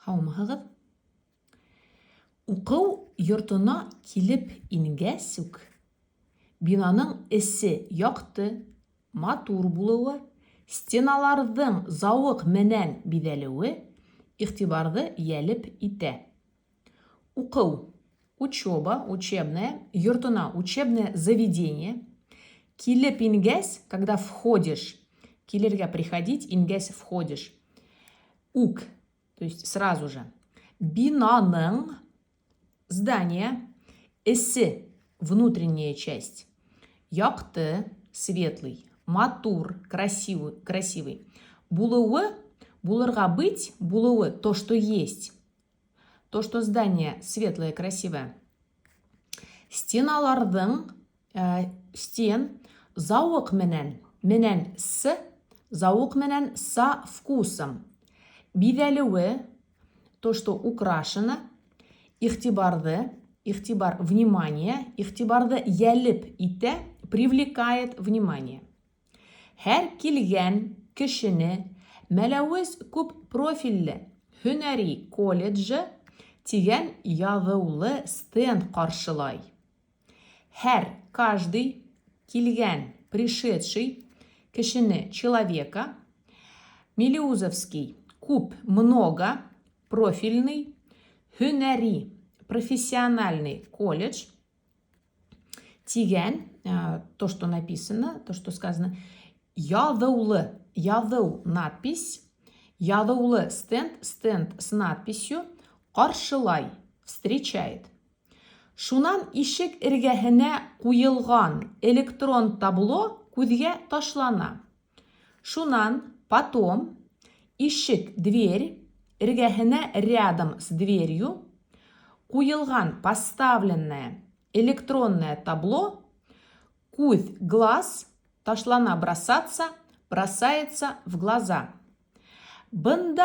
Һаумыһығыҙ! Уҡыу йортона килеп ингәс үк, бинаның эсе яҡты, матур булыуы, стеналарҙың зауыҡ менән биҙәлеүе иғтибарҙы йәлеп итә. Уҡыу – учеба, учебное, йортона – учебное заведение. Килеп ингәс – когда входишь, килергә – приходить, ингәс – входишь. Үк, то есть сразу же. Бинаның – здание, эсе – внутренняя часть. Яҡты – светлый, матур – красивый, красивый. Булыуы – булырға – быть, булыуы – то, что есть. То, что здание светлое, красивое. Стеналарҙың, стен, зауыҡ менән, менән с, зауыҡ менән со вкусом. Биҙәлеүе, то, что украшено, иғтибарҙы, иғтибар, внимание, иғтибарҙы йәлеп итә, привлекает внимание. Һәр килгән кешене Мәләүез күп профилле һөнәри колледжы тигән яҙыулы стенд ҡаршылай. Һәр, каждый, килгән, пришедший, кешене, человека, Мелеузовский, күп, много, профильный, һөнәри, профессиональный колледж, тигән, то, что написано, то, что сказано, яҙыулы, яҙыу надпись, яҙыулы стенд, стенд с надписью, ҡаршылай, встречает. Шунан ишек эргәһенә ҡуйылған электрон табло күҙгә ташлана. Шунан, потом, ишек, дверь, эргәһенә рядом с дверью, ҡуйылған поставленное электронное табло, күҙ, глаз, ташлана бросаться, бросается в глаза. Бында